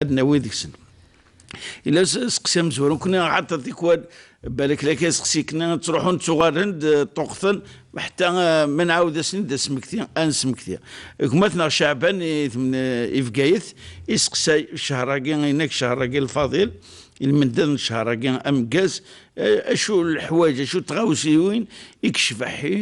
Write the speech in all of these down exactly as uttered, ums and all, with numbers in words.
ad nawi deg-sen. Ila s-, seqsi amezwaru, nekkni ɣaṭa tikwal, balak la kan seqsi-kni, ttruḥun ttuɣalen-d, eh, ṭṭuqten, ḥetta, eh, ma nɛawed-asen-id asmekti, ad nesmekti. Gma-tneɣ Ceɛban i tmen-, i Bgayet, iseqsay ccher-agi, inak ccher-agi lfaḍil, i lmendad n ccher-agi ameggaz, eh, acu leḥwayeǧ, acu tɣawsiwin i yecbeḥ i,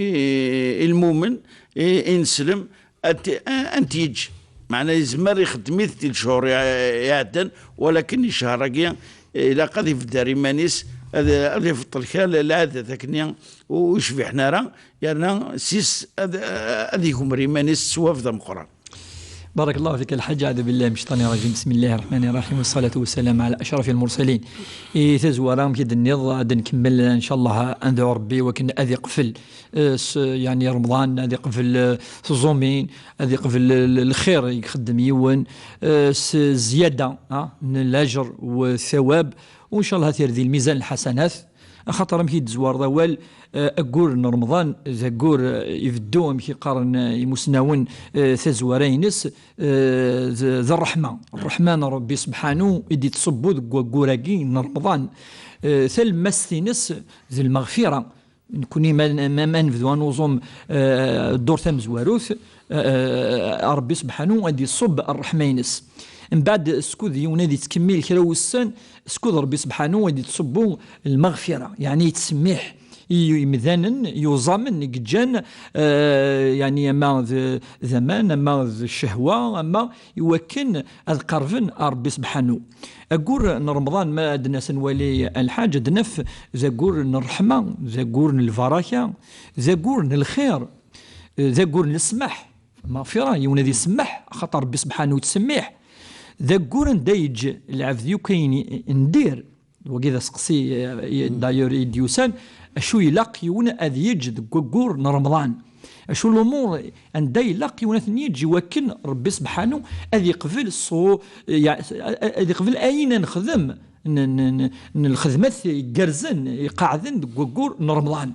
i lmumen, i, i neslem, ad t-, ad t-yeǧǧ. Meɛna yezmer ixeddem-it di lechur i-, iɛeddan, walakin i ccher-agi ilaq ad ibedder iman-is, ad, ad ibeṭṭel kra n lɛadat akkenni ur yecbiḥen ara, yerna sis ad, ad igmer iman-is s ṣṣwab d ameqqran. بارك الله فيك الحاج، أعوذ بالله من الشيطان الرجيم، بسم الله الرحمن الرحيم، والصلاة والسلام على أشرف المرسلين. I tazwara, amek i d-tenniḍ, ad nkemmel, ncallah, ad nedɛu Rebbi wakken ad iqbel, eh, s-, yeɛni Remḍan, ad iqbel, eh, tiẓumin, ad iqbel l-, l-, lxir i ixeddem yiwen, eh, s zzyada, ah, n lajer u thawab, u ncallah ad t-yerr di lmizan lḥasanat. Axaṭer amek i d-tezwareḍ awal, eh, aggur n Remḍan, d aggur, eh, ibeddu, amek i qqaren, eh, imusnawen, eh, tazwara-ines, eh, d, d ṛṛeḥma. Ṛṛeḥma n Ṛebbi sebḥanu i d-ittṣubbu deg waggur-agi n Remḍan. Eh, talemmast-ines d lmeɣfira. Nekkni ma, ma, ma nebdu ad nuẓum, eh, ddurt tamezwarut, eh, Ṛebbi sebḥanu ad iṣubb ṛṛeḥma-ines. Mbeɛd, skud yiwen ad yettkemmil kra wussan, skud Ṛebbi sebḥanu ad ittṣubbu lmeɣfira, yeɛni yettsemmiḥ i yimdanen yuẓamen i yeǧǧan, eh, yeɛni ama d, d aman, ama d ccehwa, ama i wakken ad qarben ar Ṛebbi sebḥanu. Aggur n Remḍan, ma ad d-nas ad nwali a lḥaǧ, ad naf d aggur n ṛṛeḥma, d aggur n lbaraka, d aggur n lxir, d aggur n ssmaḥ. Maɣfira, yiwen ad isemmeḥ, axaṭer Ṛebbi sebḥanu yettsemmiḥ. D aggur anda yeǧǧ lɛebd yakk ayen i, i, n dir. Wagi d aseqsi, eh, i, d'ailleurs, i d-yusan, acu ilaq yiwen ad yeǧǧ deg waggur n Remḍan? Acu lumuṛ anda ilaq yiwen ad ten-yeǧǧ i wakken Ṛebbi sebḥanu ad iqbel ṣṣu-, ya-, ad iqbel ayen ad nexdem n, n, n, n lxedmat igerrzen, iqeɛden deg waggur n Remḍan?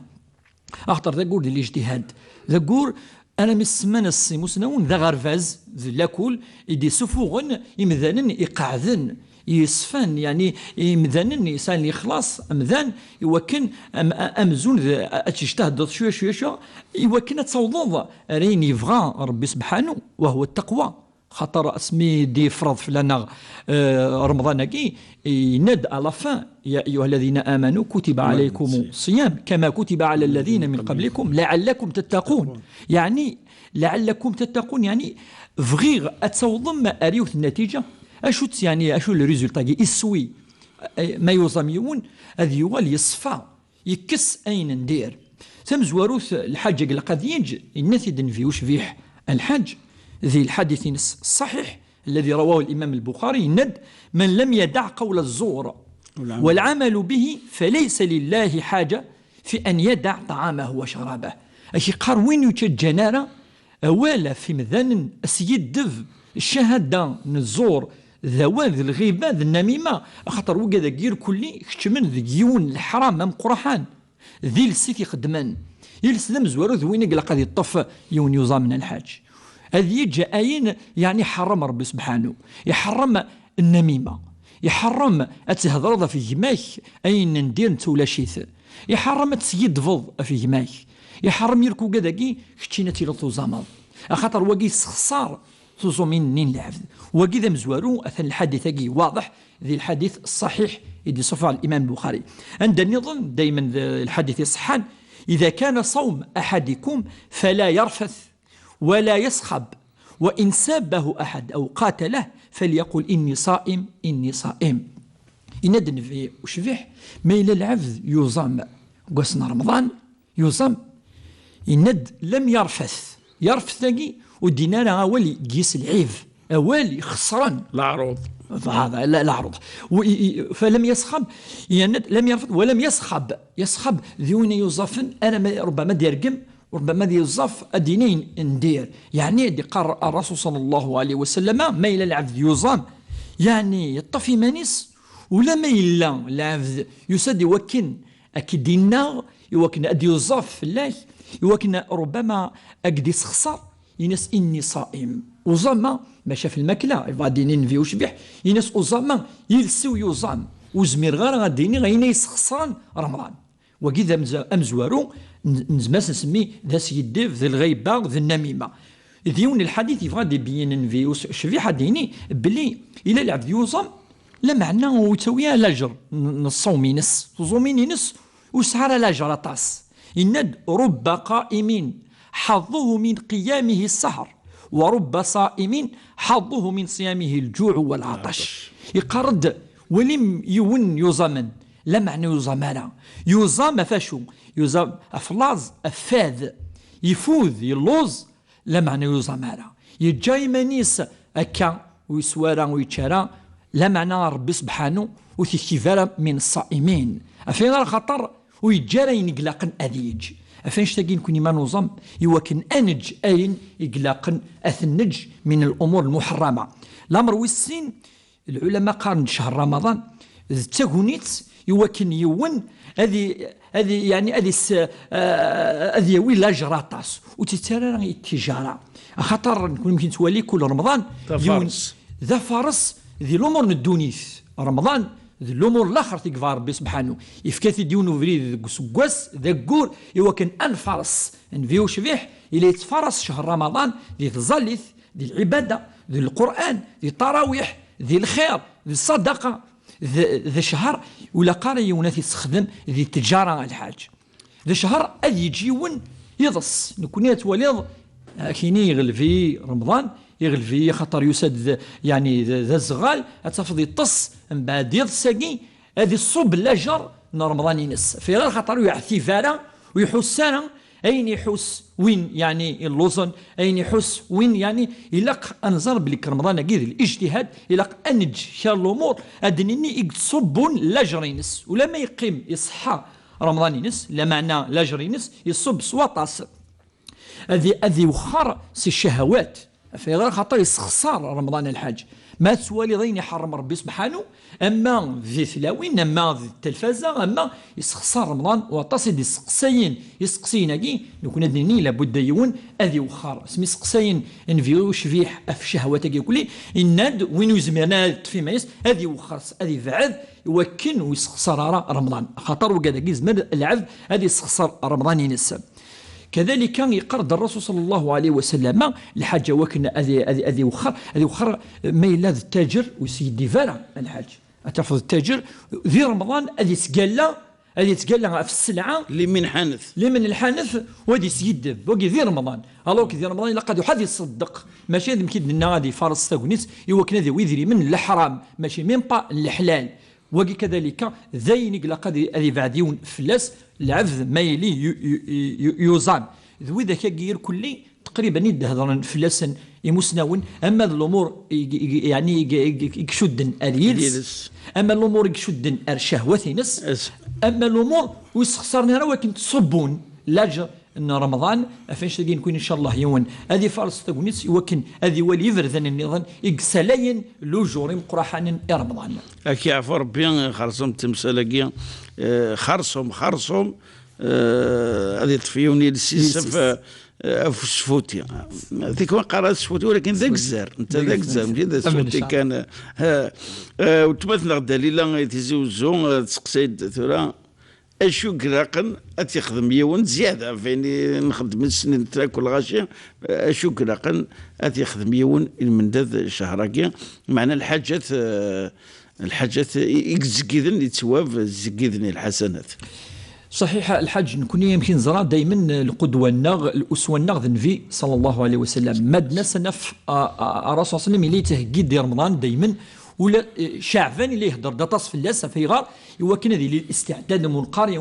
Axaṭer d aggur d lijtihad. D aggur, alammi s ssmana s imusnawen, d aɣerbaz, d lakul, i d-isufuɣen imdanen iqeɛden, yeṣfan, yeɛni imdanen yesɛan lixlaṣ, amdan, i wakken am-, a-, amzun d, a-, ad tejtahdeḍ cwiya, cwiya, cwiya, i wakken ad tawḍeḍ ar ayen yebɣa Ṛebbi sebḥanu, wa huwa ttaqwa. Xaṭer asmi d-yefreḍ fell-aneɣ, eh, Remḍan-agi, yenna-d à la fin, يا أيها الذين آمنوا كتب عليكم الصيام كما كتب على الذين من قبلكم لعلكم تتقون. Yeɛni, لعلكم تتقون, yeɛni, bɣiɣ ad tawḍem ar yiwet n nnatiǧa. Acu-tt, yeɛni, acu le résultat-agi? Iswi, eh, ma yuẓam yiwen, ad yuɣal yeṣfa. Yekkes ayen n dir. Tamezwarut, lḥaǧa i ilaq ad yeǧǧ, yenna-t-id Nnbi ucbiḥ, a lḥaǧ, di lḥadit-ines ṣṣaḥiḥ, الذي رواه الإمام البخاري, yenna-d: من لم يدع قول الزور والعمل به فليس لله حاجة في أن يدع طعامه وشرابه. Ak-iqqar win ur yettaǧǧan ara awal ɣef imdanen, askiddeb, ccahada n zzur, d awal d lɣiba d nnamima, axaṭer wigad-agi irkelli keččmen deg yiwen n leḥram ameqqraḥan. D iles i t-ixeddmen. Iles d amezwaru d win i ilaq ad yeṭṭef yiwen yuẓamen a lḥaǧ. Ad yeǧǧ ayen, yeɛni, iḥeṛṛem Ṛebbi sebḥanu. Iḥeṛṛem nnamima. Iḥeṛṛem ad thedreḍ ɣef gma-k ayen n dir netta ulac-it. Iḥeṛṛem ad teskiddbeḍ ɣef gma-k. Iḥeṛṛem irk ugad-agi, keččini ad tiliḍ tuẓameḍ. Axaṭer wagi yessexṣar tuẓumin-nni n lɛebd. Wagi d amezwaru, atan lḥadit-agi waḍeḥ, di lḥadit ṣṣaḥiḥ i d-isuffeɣ Limam Lbuxari. Anda nniḍen, daymen d lḥadit iṣeḥḥan: إذا كان صوم أحدكم فلا يرفث، ولا يصخب، وإن سابه أحد أو قاتله فليقل: إني صائم، إني صائم. Yenna-d Nnbi ucbiḥ, ma yella lɛebd yuẓam deg wass n Remḍan, yuẓam, yenna-d: لم يرفث. Yerfet-agi ur d-yenni ara awal i yis lɛib, awal ixeṣren. Leɛruḍ. Hada, la, leɛruḍ. U, i, i, فلم يصخب, yenna-d: لم يرفث ولم يصخب. Yeṣxab d win yuẓafen, alamma ṛebbama ad yergem, ṛebbama ad yuẓaf, ad d-yini n dir. Yeɛni ad d-iqqar Ṛṛasul ṣalla Llahu ɛalayhi wa sallam, ma yella lɛebd yuẓam, yeɛni yeṭṭef iman-is, ulamma yella lɛebd yusa-d i wakken ad k-id-innaɣ, i wakken ad yuẓaf fell-ak, i wakken ṛebbama ad k-d-isexṣer, ini-as: إني صائم. Uẓama, maca ɣef lmakla, yebɣa ad d-yini nnbi ucbiḥ, ini-as uẓama, iles-iw yuẓam, ur zmireɣ ara ad d-iniɣ ayen ay yesxeṣren Remḍan. Wagi d amez-, amezwaru, n-, nezmer ad s-nsemmi d asgeddeb, d lɣiba, d nnamima. D yiwen n lḥadit yebɣa ad d-ibeyyen nnbi ucbiḥ, ad d-yini belli ila lɛebd yuẓam, lameɛna ur yettawi ara lajer n, n ṣṣawm-ines, tuẓumin-ines ur yesɛi ara lajer aṭas. Yenna-d: رب قائم حظه من قيامه السهر، ورب صائم حظه من صيامه الجوع والعطش. Yeqqar-d: walim yiwen yuẓamen, lameɛna yuẓam ara. Yuẓam ɣef acu? Yuẓam ɣef laẓ, ɣef fad. Ifud, yelluẓ, lameɛna yuẓam ara. Yeǧǧa iman-is akka, ur yeswa ara, ur yečči ara, lameɛna Ṛebbi sebḥanu ur t-yektib ara min ṣṣa'imin. Ɣef ayen ara xaṭer ur yeǧǧi ara ayen i ilaqen ad yeǧǧ. Ɣef annect-agi nekni ma nuẓam, iwakken ad neǧǧ ayen i ilaqen ad t-neǧǧ min al-umur al-muḥerrama. Lamer wis sin, lɛulama qqaren-d ccher Ramaḍan d tagnit iwakken yiwen ad i-, ad i-, yeɛni ad is-, eh, ad yawi lajer aṭas. Ur tt-yettara ara i ttijara. Axaṭer nekni amek nettwali kul Remḍan, yiwen Tafares. D afares di lumuṛ n ddunit. Remḍan d lumuṛ n laxert i yebɣa Ṛebbi sebḥanu. Yefka-t-id yiwen ubrid deg useggas, d aggur, iwakken ad nfares. Nnbi ucbiḥ, yella yettfares ccher Ramaḍan di tẓallit, di lɛibada, di Lqur'an, di ṭarawiḥ, di lxir, di ṣṣadaqa, d, d ccher ur ilaq ara yiwen ad t-yessexdem di ttjara, a lḥaǧ. D ccher ad yeǧǧ yiwen yiḍes. Nekni ad twaliḍ, akini iɣleb-iyi Remḍan, iɣleb-iyi axaṭer yusa-d d, yeɛni d, d azɣal, ad tafeḍ yeṭṭes, mbeɛd iḍes-agi, ad iṣubb lajer n Remḍan-ines. Ɣef ayen axaṭer ur yeɛtib ara, ur iḥuss ara ayen iḥuss win, yeɛni, illuẓen, ayen iḥuss win, yeɛni, ilaq ad nẓer belli Remḍan-agi d lijtihad, ilaq ad neǧǧ kra n lumuṛ, ad d-nini i yettṣubbun lajer-ines. Ulamma yeqqim iṣeḥḥa Remḍan-ines, lameɛna lajer-ines iṣubb s waṭas. Ad i-, ad iwexxer si ccahawat. Ɣef ayen axaṭer yessexṣar Remḍan, a lḥaǧ. Ma tettwaliḍ ayen iḥeṛṛem Ṛebbi sebḥanu, ama di tlawin, ama di telfaza, ama yessexṣar Remḍan, waṭas i d-isteqsayen isteqsiyen-agi, nekni ad d-nini labudda yiwen ad iwexxer. Asmi seqsayen nnbi ucbiḥ ɣef ccahawat-agi akk-nni, yenna-d win ur yezmiren ara ad yeṭṭef iman-is, ad iwexxer, ad ibɛed, iwakken ur yessexṣar ara Remḍan. Axaṭer wigad-agi yezmer lɛebd ad yessexṣer Remḍan-ines. Kadalika, yeqqar-d Ṛṛasul ṣalla Llahu ɛalayhi wa sallam, lḥaǧa wakken ad i-, ad i-, ad iwexxer, ad iwexxer ma yella d ttaǧer ur yesgiddib ara, a lḥaǧ. Ad tafeḍ ttaǧer di Remḍan ad yettgalla, ad yettgalla ɣef sselɛa. Limin ḥanet. Limin lḥanet, u ad yesgiddeb. Wagi di Remḍan. Alors que di Remḍan ilaq ad iruḥ ad iṣeddeq. Mačči d amek i d-nenna ad ifares tagnit iwakken ad yawi idrimen n leḥram, mačči même pas n leḥlal. Wagi kadalika, d ayen i ilaq ad i-, ad ibɛed yiwen fell-as, lɛebd ma yili yu-, yu-, yu-, yu-, yuẓam. D widak-agi irkelli, taqriban i d-hedren fell-asen imusnawen, ama d lumuṛ i, i, i, yeɛni i, i, i icudden ar yiles, ama lumuṛ i icudden ar ccahwat-ines, ama lumuṛ ur yessexṣaren ara wakken ttṣubbun lajer n Remḍan. Ɣef annect-agi nekni, ncallah, yiwen ad ifares tagnit iwakken ad iwali iberdan nniḍen i yessalayen lujur imeqqraḥanen i Remḍan. Ad k-yeɛfu Ṛebbi, xerṣum timsal-agi, eh, xerṣum, xerṣum, eh, ad yeṭṭef yiwen iles-is ɣef, eh, ɣef usfuti. Tikwal qqar asfuti, walakin d agzer. Netta d agzer, mačči d asfuti kan. Eh, eh, weltma-tneɣ Dalila i Tizi Uzzu, eh, tesseqsay-d tura, acu i ilaqen ad t-yexdem yiwen zzyada ɣef wayen i nxeddem snin trakk lɣaci, acu i ilaqen ad t-yexdem yiwen i lmendad ccher-agi, meɛna lḥaǧat, eh, lḥaǧat i, i yettzeggiden i ttwab, zeggiden i lḥasanat. Ṣaḥiḥ, a lḥaǧ, nekni amek i neẓra daymen lqudwa-nneɣ, luswa-nneɣ d Nnbi ṣalla Llahu ɛalayhi wa sallam. Ma d-nas ad naf, a, a, a Ṛṛasul ṣalla Llahu ɛalayhi wa sallam yella yettheggi-d i Remḍan daymen, ula, eh, Ceɛban yella yehder-d aṭas fell-as, ɣef ayɣer? Iwakken ad yili istiɛdad n umqari,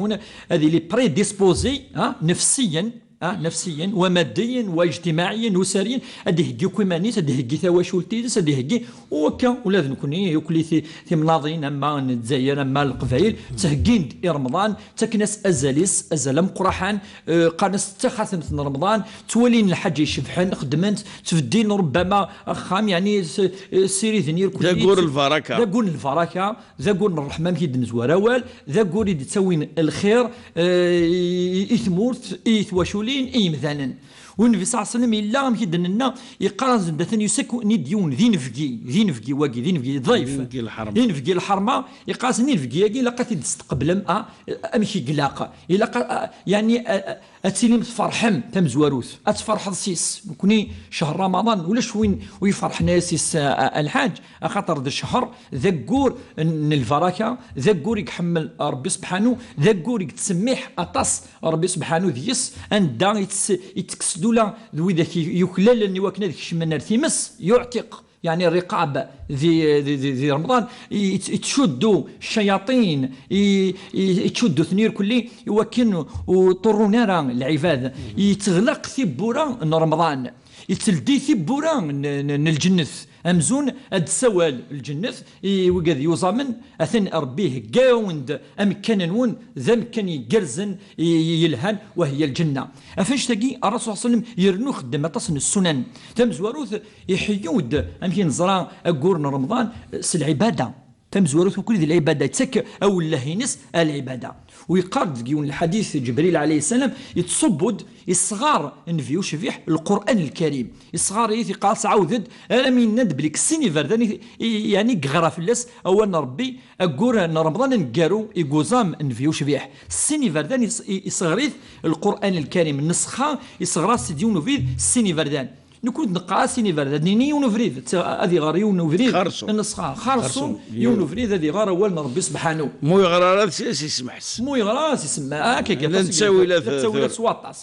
ad yili prédisposé, ha, nefsiyen, ha, nefsiyen, wa maddiyen, wa ijtimaɛiyen, usariyen, ad iheggi akk iman-is, ad iheggi tawacult-ines, ad iheggi, u akka ula d nekni, yuklli ti-, timnaḍin, ama n Lezzayer, ama n Leqbayel, ttheggin-d i Remḍan, ttaken-as azal-is, azal ameqqraḥan, eh, qqaren-as d taxatemt n Remḍan, ttwalin lḥaǧa icebḥen, xeddmen-tt, ttbeddilen rubbama axxam, yeɛni s-, eh, ssiriden irkelli. D aggur n lbaraka. D aggur n lbaraka, d aggur n ṛṛeḥma, amek i d-nezwar awal, d aggur i d-ittawin lxir, eh, i, i tmurt, i twaculin, i yimdanen. Nnbi ṣalla Llahu ɛalayhi wa sallam yella, amek i d-nenna, yeqqar-asen-d atan yusa-ken-id yiwen d inebgi, d inebgi wagi, d inebgi ḍif. D inebgi lḥerma. D inebgi lḥerma, yeqqar-asen inebgi-agi ilaq ad t-id-testeqblem, ah, amek i ilaq. Ilaq, ah, yeɛni, ah, ah, ad tilim tferḥem tamezwarut, ad tferḥeḍ s-is. Nekni, ccher Ramaḍan, ulac win ur iferḥen ara s-is, ah, ah, lḥaǧ, axaṭer d ccher, d aggur n, n lbaraka, d aggur i iḥemmel Ṛebbi sebḥanu, d aggur i yettsemmiḥ aṭas Ṛebbi sebḥanu deg-s, anda ittekkes-, ittekkes-d ula d widak i, yuklalen i wakken ad kecmen ar times, yuɛtiq, yeɛni rriqab di, di, di, di Remḍan, i, i, ittcuddu ccayaṭin, i, i, ittcuddu-ten irkelli i wakken ur ṭurrun ara lɛibad, itteɣlaq tiwwura n Remḍan. Itteldi tiwwura n, n, n lǧennet. Amzun ad d-tessawal lǧennet i wigad yuẓamen, atan Ṛebbi ihegga-awen-d amekkan-nwen, d amekkan igerrzen, i, i, yelhan, wa hiya lǧenna. Ɣef annect-agi, Ṛṛasul ṣalla Llahu ɛalayhi wa sallam irennu ixeddem aṭas n ssunan. Tamezwarut, iḥeyyu-d, amek i neẓra, aggur n Remḍan, s lɛibada. Tamezwarut ukkud d lɛibada, yettak awelleh-ines ar lɛibada. U yeqqar-d deg yiwen n lḥadit, Ǧebril ɛalayhi ssalam yettṣubbu-d, isɣar Nnbi ucbiḥ Lqur'an Lkarim. Isɣar-it, yeqqar-as, ɛawed-d, armi yenna-d belli deg sin iberdan i, i, yeɛni yeɣra fell-as awal n Ṛebbi, aggur n Remḍan aneggaru i yuẓam Nnbi ucbiḥ. Sin iberdan is-, i, isɣer-it Lqur'an Lkarim, nesxa, isɣer-as-d yiwen ubrid, sin iberdan. Nekni ur d-neqqar ara sin iberdan, nini yiwen ubrid, ad iɣer yiwen ubrid, xerṣum. Nesxa, xerṣum, xerṣum, yiwen ubrid ad iɣer awal n Ṛebbi sebḥanu. Ma ur yeɣri ara, ad s-, ad s-isemmeḥ. Ma ur yeɣri ara, ad s-isemmeḥ. Akka, akka, la aṭas n ttawilat, la ttawilat tura. S waṭas.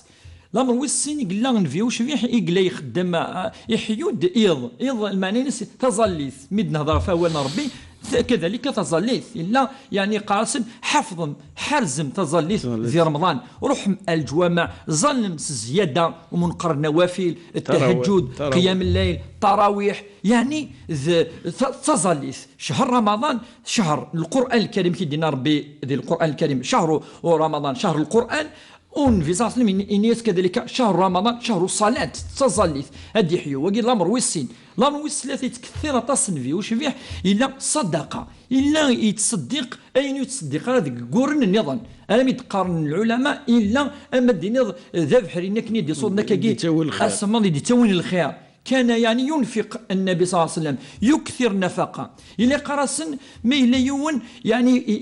Lamer wis sin i yella Nnbi ucbiḥ, i yella ixeddem, ah, iḥeyyu-d iḍ. Iḍ, lmeɛna-ines taẓallit. Mi d-nehder ɣef awal n Ṛebbi, t-, kadalika taẓallit. Yella, yeɛni, yeqqar-asen, ḥafḍem, ḥerzem taẓallit di Remḍan. Ruḥem ar leǧwameɛ, ẓallem s zzyada, umenqer n nawafil, ttahajjud, ttarawiḥ, qiyam lleyl, ttarawiḥ, yeɛni, d, ta-, taẓallit. Ccher Ramaḍan, ccher Lqur'an Lkarim, ki d-yenna Ṛebbi di Lqur'an Lkarim, ccher Ramaḍan, ccher Lqur'an, U Nnbi ṣalla Llahu ɛalayhi wa sallam ini-, ini-as kadalika, ccher Ramaḍan, ccher ṣṣalat, d taẓallit, ad d-iḥyu. Wagi d lamer wis sin. Lamer wis tlata, yettkettir aṭas Nnbi ucbiḥ, yella ṣṣadaqa, yella yettṣeddiq ayen ur yettṣeddiq ara deg wagguren nniḍen. Armi d-qqaren lɛulama, yella ama d-tiniḍ d abeḥri-nni akken i d-iṣuḍen akkagi, asemmaḍ i d-ittawin lxir. كان يعني ينفق النبي صلى الله عليه وسلم، يكثر النفقة. Yella yeqqar-asen, ma yella yiwen, yeɛni, i,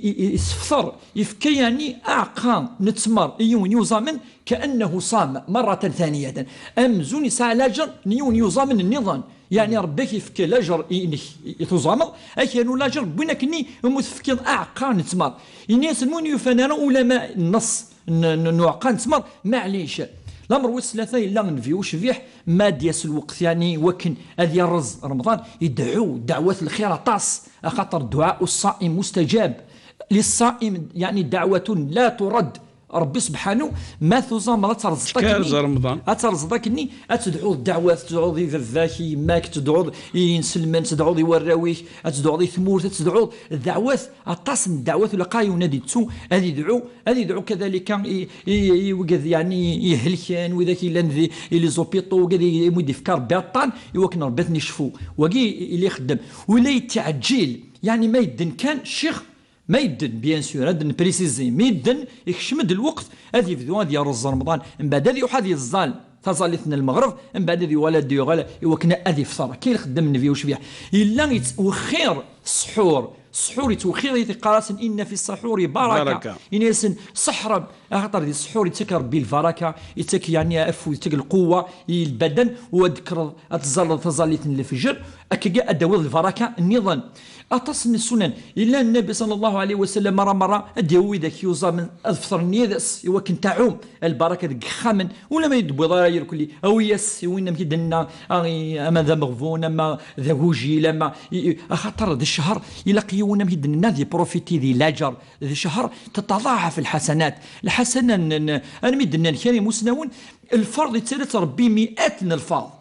i, isefter, yefka, yeɛni, aɛeqqa n ttmer i yiwen yuẓamen, كأنه صام مرة ثانية. Amzun yesɛa lajer n yiwen yuẓamen nniḍen. Yeɛni Ṛebbi ak-yefk lajer i, inek, i, i tuẓameḍ, ak yernu lajer n win akkenni umi tefkiḍ aɛeqqa n ttmer. Ini-asen, win yufan ara ulama nneṣ n, n, n uɛeqqa n ttmer, maɛlic. Lamer wis tlata yella Nnbi ucbiḥ, ma d-yas lweqt, yeɛni, wakken ad yerreẓ Remḍan, idɛu ddeɛwat n lxir aṭas, axaṭer دعاء الصائم مستجاب. للصائم، يعني، دعوة لا ترد. Ṛebbi sebḥanu, ma tuẓameḍ ad terẓeḍ akkenni, ad terẓeḍ akkenni, ad tedɛuḍ ddeɛwat, tedɛuḍ i baba-k, i yemma-k, tedɛuḍ i inselmen, tedɛuḍ i warraw-ik, ad tedɛuḍ i tmurt, ad tedɛuḍ ddeɛwat, aṭas n ddeɛwat, ula qqar yiwen ad ittu, ad idɛu, ad idɛu kadalika i, i, i wigad, yeɛni, ihelken, widak yellan di, i les hôpitaux, wigad i, i mu d-ifka Ṛebbi aṭṭan, i wakken Ṛebbi ad ten-icfu. Wagi i, i la ixeddem. Wala yettɛeǧǧil, yeɛni ma yedden kan, ccix, ma yedden, bien sûr, ad nepréciser, ma yedden, ikcem-d lweqt, ad yebdu ad yerreẓ Remḍan, mbeɛd ad iruḥ ad yeẓẓal taẓallit n lmeɣreb, mbeɛd ad yuɣal ad d-yuɣal i wakken ad ifṭer. Akka i ixeddem Nnbi ucbiḥ. Yella yettwexxir sḥur. Sḥur yettwexxir, yeqqar-asen, إن في السحور بركة. Baraka. Ini-asen, seḥrem, axaṭer di sḥur yettak Ṛebbi lbaraka, yettak, yeɛni, afud, yettak lquwwa i lbadan, u ad d-tekkreḍ ad tẓalleḍ taẓallit n lefjer, akkagi ad d-tawiḍ lbaraka nniḍen. Aṭas n ssunan. Yella Nnbi ṣalla Llahu ɛalayhi wa sallam, merra merra ad d-yawi widak yuẓamen ad fṭren yid-s, i wakken tɛum lbaraka deg yixxamen, ula ma ur d-tewwiḍ ara irkelli, awi-yas i win, amek i d-nenna, a, i, ama d ameɣbun, ama d agujil, ama, i, i, axaṭer d ccher, ilaq yiwen, amek i d-nenna, ad iprofiti di laǧer, d ccher تتضاعف الحسنات. Lḥasana n, n, armi d-nnan kra imusnawen, lferḍ yettali-t Ṛebbi miat n lferḍ.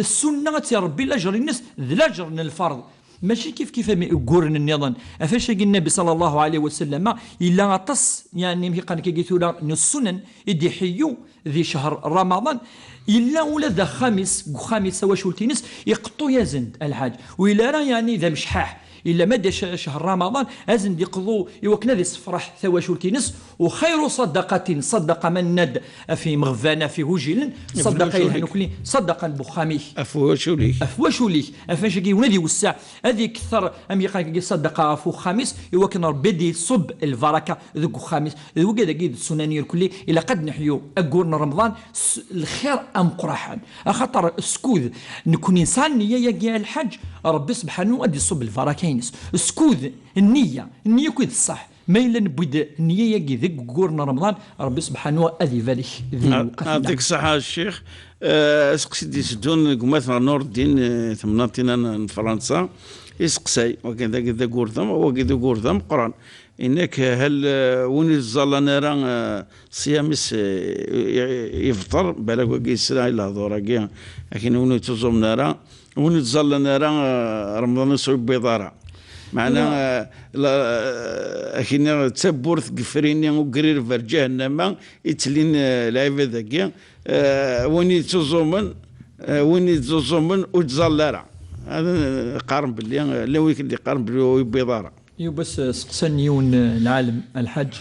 Ssunna ad tt-iṛebbi laǧer-ines d laǧer n lferḍ. Mačči kif kif am uguren nniḍen. Ɣef wacu-agi Nnbi ṣalla Llahu ɛalayhi wa sallam, yella aṭas, yeɛni, amek i qqaren akkagi tura, n ssunan i d-iḥeyyu di ccher Ramaḍan. Yella ula d axxam-is, deg uxxam-is, tawacult-ines, iqeṭṭu-yasen-d, a lḥaǧ. Ur yelli ara, yeɛni, d amecḥaḥ. Illa ma d-yac cehṛ Ramaḍan, ad sen-d-iqḍu i wakken ad issefreḥ tawacult-ines. U xayru ṣaddaqatin, ṣaddaqa ma nenna-d ɣef imeɣban, ɣef igujilen, ṣaddaqa yelhan ukli, ṣaddaqa n wexxam-ik. Ɣef wacul-ik. Ɣef wacul-ik, ɣef wacu-agi yiwen ad iwesseɛ, ad ikter, am yeqqar-agi, ṣaddaqa ɣef wexxam-is, i wakken Ṛebbi ad iṣubb lbaraka deg wexxam-is. D wagi dagi d ssunan irkelli, ilaq ad neḥyu aggur n Remḍan s lxir ameqqraḥen. Axaṭer skud nekni nesɛa nniya-agi a lḥaǧ, Ṛebbi sebḥanu ad iṣubb lbaraka-ines. Skud nniya, nniya akk i d ṣṣeḥ. Ma yella newwi-d nniya-agi deg waggur n Remḍan, Ṛebbi sebḥanu ad ibarek di lewqat-nneɣ. Yeɛṭik ṣṣeḥḥa a Ccix. Eh, aseqsi d-iteddun deg umateɣ Nureddin, eh, temnaḍt-inna n, n Fransa, iseqsay, wagi d, d aggur d am-, wagi d aggur d ameqqran. Yenna-k, hal, eh, win ur yettẓallan ara, eh, ṣṣyam-is, eh, i-, i-, ibṭel, balak wagi yesla i lehdur-agi, akken win ur yettuẓumen ara, win ur yettẓallan ara, eh, Remḍan-is ur yewwiḍ ara. Meɛna, eh, la, eh, akken d tawwurt n yifri-nni ugrireb ar ǧahennama i ttlin, eh, lɛibad-agi, eh, win yettuẓumen, eh, win yettuẓumen ur yettẓalla ara. Hada, eh, qqaren belli, eh, llan wid i d-iqqaren belli ur yewwiḍ ara. Yuba s-, seqsan yiwen, eh, lɛalem, a lḥaǧ.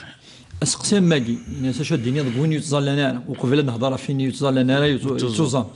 Aseqsi am wagi, ini-as acu ad d-tiniḍ deg win ur yettẓallan ara, uqbel ad nehder ɣef win ur yettẓallan ara, yettu-, yettuẓam.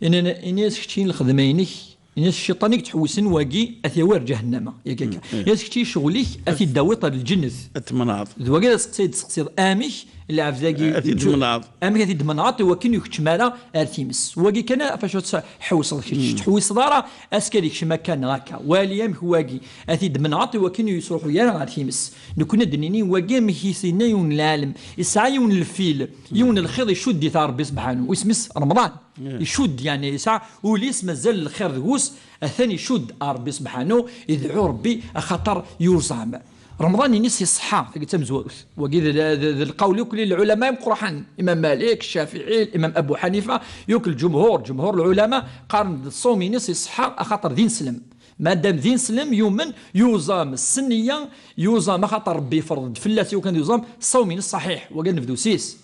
Ini-, ini-as keččini lxedma-inek, ini-as cciṭan i yettḥewwisen wagi, ad t-yawi ar ǧahennama, yak akka. Ini-as kečči ccɣel-ik, ad t-id-tawiḍ ar lǧennet. Ad t-tmenɛeḍ. D wagi ad seqsi, ad d-seqsiḍ amek lɛebd-agi ad t-id-tmenɛeḍ. Amek ad t-id-tmenɛeḍ i wakken ur yekčem ara ar times? Wagi kan ɣef acu tḥewwseḍ kečč, ur tettḥewwiseḍ ara ass-a ad yekcem akka neɣ akka. Wali amek wagi ad t-id-tmenɛeḍ i wakken ur yesruḥuy ara ɣer times. Nekkni ad d-nini wagi amek i s-yenna yiwen n lɛalem. Yesɛa yiwen n lfil, yiwen n lxiḍ icudd-it ɣer Ṛebbi sebḥanu. Isem-is Remḍan. Icudd, yeɛni yesɛa ul-is mazal lxir deg-s, atan icudd ɣer Ṛebbi sebḥanu, idɛu Ṛebbi axaṭer yuẓam. Remḍan-ines iṣeḥḥa, tagi d tamezwarut. Wagi d, d, d, d lqawl yakk n lɛulama imeqqraḥen, Imam Malik, Ccafiɛi, Imam Abu Ḥanifa, yakk lǧumhur, ǧumhur lɛulama, qqaren-d ṣṣawm-ines iṣeḥḥa axaṭer d ineslem. Madam d ineslem, yumen, yuẓam s nniya, yuẓam axaṭer Ṛebbi yefreḍ-d fell-as i wakken ad yuẓam, ṣṣawm-ines ṣaḥiḥ, wagi ad nebdu s-is.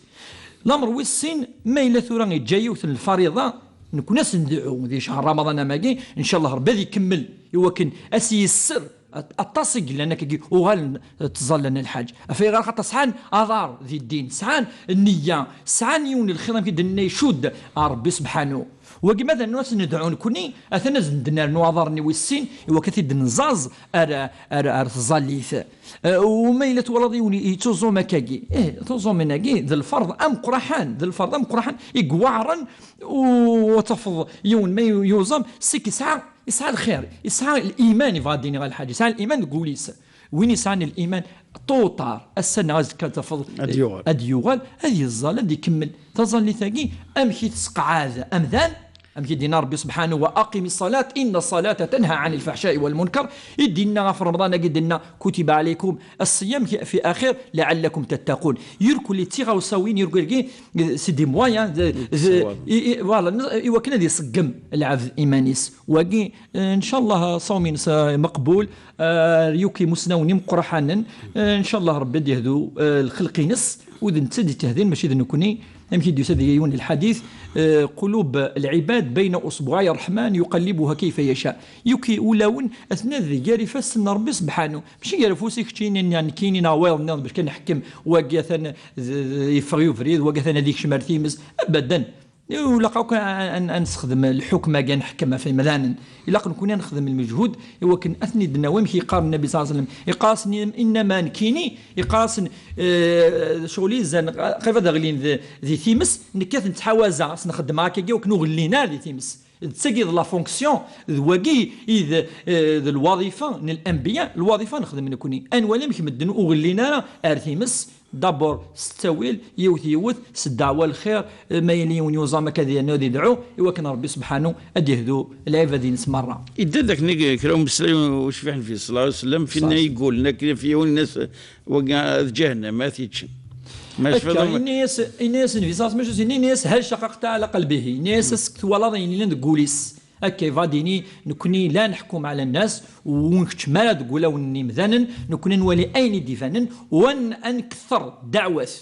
Lamer wis sin, ma yella tura yeǧǧa yiwet n lfariḍa, nekkni ad s-ndɛu di cehṛ Ramaḍan am wagi, ncallah Ṛebbi ad ikemmel i wakken ad s-yesser at-, aṭas i yellan akkagi uɣalen ttẓallan a lḥaǧ. Ɣef ayɣer? Axaṭer sɛan aḍar di ddin, sɛan nniya, sɛan yiwen n lxiḍ amek i d-nenna icudd ɣer Ṛebbi sebḥanu. Wagi ma d annu ad s-nedɛu nekkni, atan ad s-d-nernu aḍar-nni wis sin, i wakken ad t-id-nẓaẓ ar, ar, ar tẓallit. Eh, u ma yella twalaḍ yiwen yettuẓum akkagi, ih, tuẓumin-agi d lferḍ ameqqraḥan, d lferḍ ameqqraḥan i iweɛren, u ad tafeḍ yiwen ma yu-, yuẓam, sik yesɛa, yesɛa lxir, yesɛa liman, yebɣa ad d-iniɣ a lḥaǧ, yesɛa liman deg wul-is. Win yesɛan liman, tuṭar, ass-a neɣ azekka ad tafeḍ, ad yuɣal. Ad yuɣal, ad yeẓẓal, ad ikemmel. Taẓallit-agi, amek i tesqeɛɛed amdan? Amek i d-yenna Ṛebbi subḥanahu, وأقم الصلاة إن الصلاة تنهى عن الفحشاء والمنكر. I d-yenna ɣef Remḍan-agi, d-yenna كتب عليكم الصيام في آخر لعلكم تتقون. Irkelli d tiɣawsawin, irkelli, c'est des moyens, d, d, i, i, voilà, i wakken ad iṣeggem lɛebd iman-is. Wagi, eh, ncallah, ṣṣawm-ines, eh, meqbul, eh, yuki imusnawen imeqqraḥanen, eh, ncallah Ṛebbi ad yehdu, eh, lxelq-ines, u d netta i d-itehdin, mačči d nekkni. Amek i d-yusa deg yiwen n lḥadit, eh, قلوب العباد بين أصبعي الرحمن يقلبها كيف يشاء. Yuki ulawen atnan di gar ifassen n Ṛebbi sebḥanu. Mačči gar ufus-ik keččini neɣ nekkini neɣ wayeḍ nniḍen bac kan neḥkem, wagi atan d, d, yeffeɣ i ubrid, wagi atan ad ikcem ar times. Abadan. Ur ilaq akk ad, ad, ad nessexdem lḥukm-agi, ad neḥkem ɣef yimdanen. Ilaq nekkni ad nexdem lmeǧhud i wakken ad ten-id-nawi amek yeqqar Nnabi ṣalla Llahu ɛalayhi wa sallam. Iqqar-asen, innama nekkini, iqqar-asen, eh, ccɣel izan, qrib ad ɣlin di, di times, nekk ad ten-ttḥawazeɣ, ad sen-xeddmeɣ akkagi i wakken ur ɣellin ara di times. D tagi d la fonction, d wagi i d, eh, d lwaḍifa n lanbiya, lwaḍifa nexdem nekkni. Ad nwali amek medden ur ɣellin ara ar times, d'abord s ttawil, yiwet yiwet, s ddeɛwa lxir, eh, ma yella yiwen yuẓam akka ad yernu ad idɛu, i wakken Ṛebbi subḥanu ad yehdu lɛibad-ines merra. Idda-d akken i kra umeslay ur cbiḥen fi ṣella u sellem, finna yeggul, nekk fi yiwen ines, wagi d ǧahennama ad t-yeččen. Ma akka, cfiḍ yenna-yas, yenna-yas Nnbi ṣalla Llahu ɛalayhi wa sallam, yenna-yas, "Hal shaqaqta ɛala qalbihi?" Yenna-yas, "Ask twalaḍ ayen yellan deg wul-is?" Akka, yebɣa ad d-yini, nekkni la neḥkum ɛala nnas, ur nkeččem ara deg wulawen n yimdanen, nekkni ad nwali ayen i d-ibanen, u ad n-, ad nketteṛ ddeɛwat.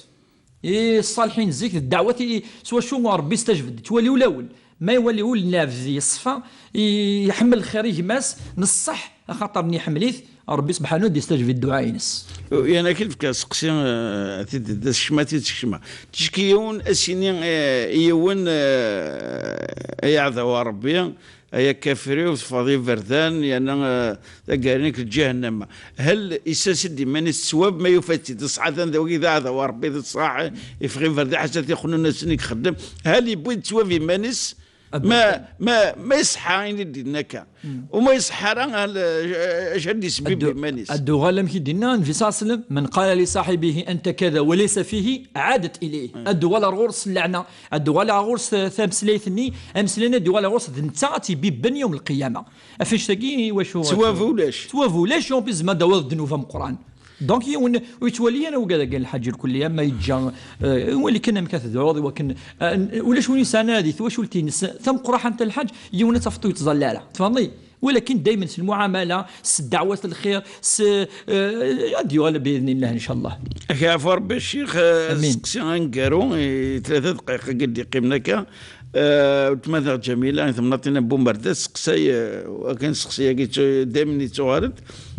I ṣṣaliḥin zik d ddeɛwat i, s wacu Ṛebbi istajeb-d, ttwali ulawen. Ma iwali ul n lɛebd yeṣfa, i- iḥemmel lxir i gma-s, n ṣṣeḥ, axaṭer n iḥemmel-it, Ṛebbi subḥanu ad d-istajbi dduɛa-ines. Yan akin fka seqsi, eh, tid d asekcem, ad t-id-sekcmeɣ. Ticki yiwen, ad s-yini, eh, i yiwen, eh, ay aɛdaw a Ṛebbi, ay akafri-w, teffɣeḍ iberdan, yerna, eh, taggara-nnek d ǧahennama. Hal isas-d iman-is d ttwab ma yufa-tt-id? Ṣṣeḥ atan d wagi d aɛdaw a Ṛebbi, d ṣṣeḥ, iffeɣ iberdan ḥaca tixnunasen i ixeddem. Hal yewwi-d ttwab iman-is? Ma, ma, ma iṣeḥḥa ayen i d-yenna akka. U ma iṣeḥḥa ara, hal, eh, acu ad d-isbib iman-is? Ad d-uɣal amek i d-yenna Nnbi ṣalla Llahu ɛalayhi wa sallam: من قال لصاحبه أنت كذا وليس فيه، عادت إليه. Ad d-uɣal ar ɣur-s lleɛna, ad d-uɣal ar ɣur-s, eh, tameslayt-nni, ameslay-nni ad d-uɣal ar ɣur-s d netta ad tt-ibibben yawm lqiyama. Af annect-agi i wacu ttwab ulac. Ttwab ulac, en plus ma d-tawiḍ ddnub ameqqran. Donc yiwen ur yettwali ara wigad-agi lḥaǧ irkelli, ama yeǧǧa, eh, wali kan amek ad tedɛuḍ i wakken, eh, ulac win yesɛan ara di twacult-ines tameqqraḥant a lḥaǧ, yiwen ad tafeḍ ur yettẓalla ara. Tfehmeḍ-iyi? Walakin daymen s lmuɛamala, s ddeɛwat n lxir, s, eh, ad d-yuɣal bi'idnillah, ncallah. Ak yeɛfu Ṛebbi a ccix, eh, amin. Seqsi aneggaru, i tlata dqayeq i d-yeqqimen akka, eh, weltma-tneɣ Ǧamila, i temnaḍt-in n Bumerda, tseqsay, eh, akken seqsi-agi yettu-, daymen yettuɣal-d,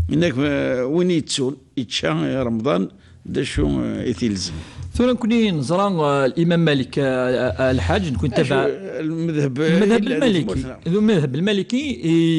yenna-k, eh, win yettun, yečča, eh, Remḍan, d acu, eh, i t-ilzem? Tura nekni neẓra, eh, Imam Malik, eh, eh, lḥaǧ, nekni acu, tabaɛ-, lmedheb, lmedheb yellan di lmaliki, tmurt-nneɣ. Lmedheb lmaliki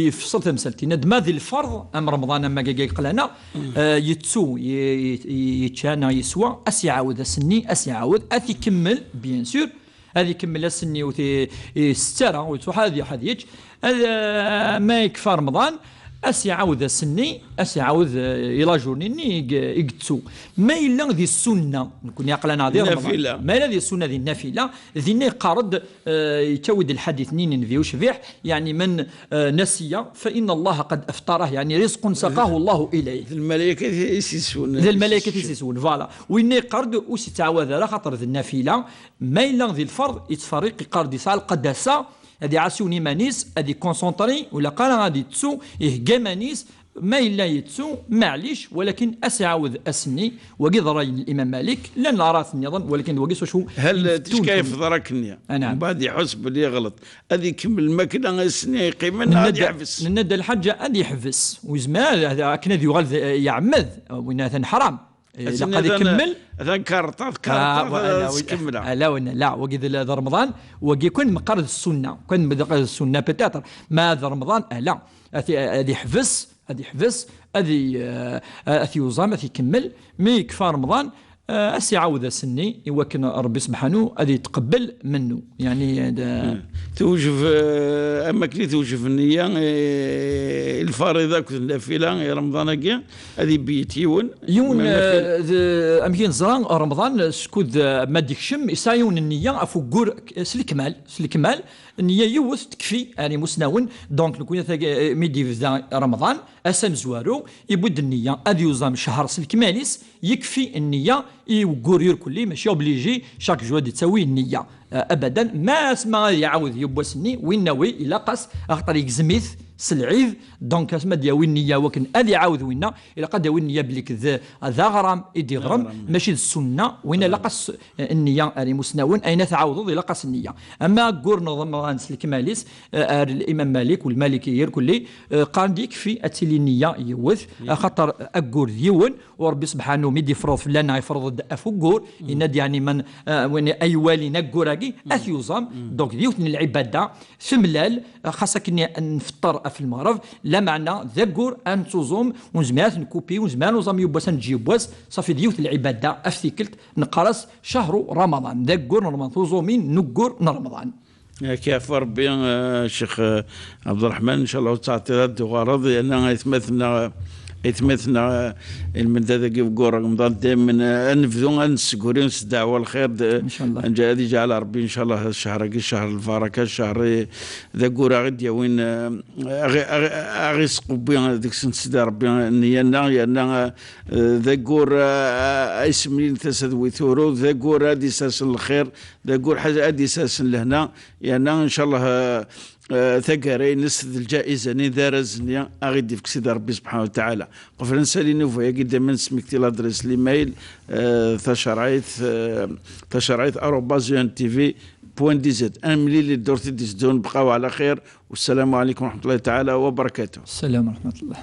yefṣel tamsalt, yenna-d ma di lferḍ, am Remḍan, am agagi yeqlana, eh, yettu, ye-, ye-, yečča neɣ yeswa, a s-iɛawed ass-nni, a s-iɛawed, a t-ikemmel, bien sûr, ad ikemmel ass-nni ur t-, i-, sett ara, ur yettruḥ ad yaḥ ad yečč. Ad, eh, ma yekfa Remḍan, a s-iɛawed ass-nni, a s-iɛawed, eh, i la journée-nni i g-, i yettu. Ma yella di ssunna, nekni aql-aneɣ di Remḍan, ma yella di ssunna di nnafila, dinna yeqqar-d, eh, yettawi-d lḥadit-nni n Nnbi ucbiḥ, yeɛni من, eh, نسي فإن الله قد أفطره, yeɛni رزق ساقه الله إليه. D lmalaykat i s-iswen. D lmalaykat i s-iswen, voilà. Winna yeqqar-d ur s-ittɛawad ara, xaṭer d nnafila, Ma yella di lferḍ, yettferriq, yeqqar-d yesɛa lqadasa, ad iɛass yiwen iman-is, ad ikonsenṭri, ur ilaq ara ad yettu, ihegga iman-is, ma yella yettu, maɛlic, walakin a s-iɛawed ass-nni, wagi d ṛṛay n Imam Malik, llan leɛrat nniḍen, walakin d wagi s wacu. Hal ticka yefḍer akkenni? Mbeɛd iḥuss belli yeɣleḍ, ad ikemmel lmakla ass-nni yeqqimen neɣ ad yeḥbes? Nenna-d a lḥaǧa ad yeḥbes, ur yezmir ara, akken ad yuɣal d, yeɛmed, win atan ḥram. Eh, ilaq ad ikemmel. Atan kareṭṭa, kareṭṭa, ah, wa-, ala, wi-, ala, win, la, wagi d, d Remḍan, wagi kan meqqar d ssunna, kan meqqar d ssunna peut-être, ma d Remḍan, ala, ad, ad iḥbes, ad iḥbes, ad i-, eh, ad t-yuẓam, ad t-ikemmel, mi yekfa Remḍan, eh, ad s-iɛawed ass-nni, i wakken Rebbi sebḥanu ad yetqebbel mennu. Yeɛni, d- Tewjeb, eh, am akken i tewjeb nniya, eh, i lfariḍa akked nnafila, i Remḍan-agi, ad ibeyt yiwen. Yiwen, eh, d-, amek i neẓra, Remḍan, skud, eh, ma d-ikcem, yesɛa yiwen nniya ɣef uggur, eh, s lekmal, s lekmal, nniya yiwet tekfi, ar imusnawen, donc, nekni tagi, eh, mi d-yebda Remḍan, ass amezwaru, iwwi-d nniya, ad yuẓam ccher s lekmal-is, yekfi nniya i weggur irkelli, mačči obligé, chaque jour ad yettawi nniya. Eh, abadan, ma asma ad iɛawed yiwwas-nni, winna wi, ilaq-as, axaṭer yegzem-it s lɛid, donc asma ad yawi nniya wakken ad iɛawed winna, ilaq ad yawi nniya belli d, d aɣram i d-iɣrem, mačči d ssunna, winna ilaq-as, eh, nniya ar imusnawen, ayen ad tɛawdeḍ ilaq-as nniya. Ama aggur n Remḍan s lekmal-is, eh, ar Imam Malik, u lmaliki irkelli, eh, qqaren-d yekfi ad tili nniya yiwet, axaṭer aggur d yiwen, U Ṛebbi sebḥanu mi d-ifreḍ fell-aneɣ, ifreḍ-d ɣef uggur, yenna-d, yeɛni, man, eh, win ay walin aggur-agi, ad t-yuẓam. Donc, d yiwet n lɛibada, temlal, eh, xas akken nfeṭṭer ɣef lmeɣreb, lameɛna d aggur ad nettuẓum, ur nezmir ad t-nkupi, ur nezmir ad nuẓam yiwwas, ad neǧǧ yiwwas, ṣafi d yiwet n lɛibada, ɣef tikkelt, neqqar-as cahru Ramaḍan, d aggur n Remḍan, tuẓumin n uggur n Remḍan. Ad k-yeɛfu Rebbi, eh, Ccix, eh, Ɛebderreḥman, ncallah ur tettɛeṭṭileḍ ad d-tuɣaleḍ, yerna aytmaten-nneɣ, aytmaten-nneɣ, eh, i lmendad-agi deg waggur Remḍan, daymen, eh, ad nebdu, ad nessegri s ddeɛwa lxir, d-, ncallah. Ad yeǧ-, ad yeǧɛel Rebbi, ncallah, ccher-agi, ccher lbaraka, ccher i, d aggur ara ɣ-d-yawin, eh, aɣ-, aɣ-, aɣ-isqewwi deg-sen Sidi Rebbi nniya-nneɣ, yerna, eh, d aggur, eh, ay semlin tasa d wi turew, d aggur ad d-isersen lxir, d aggur ḥaz-, ad d-isersen lehna, yerna, ncallah, eh, eh, taggara-ines d lǧaiza-nni d arraz-nni a ɣ-id-ifk Sidi Rebbi subḥanahu wa taɛala. Qbel ad nsali nnuba-agi, daymen nesmekti l'adresse, l'email, eh, tacerɛit, eh, tacerɛit arobase U N T V, point d z. Ad nemlil i ddurt i d-iteddun, bqaw ɛla xir. Wassalamu ɛalaykum wa rahmatullahi taɛala wa barakatuh. Salam wa rahmatullah.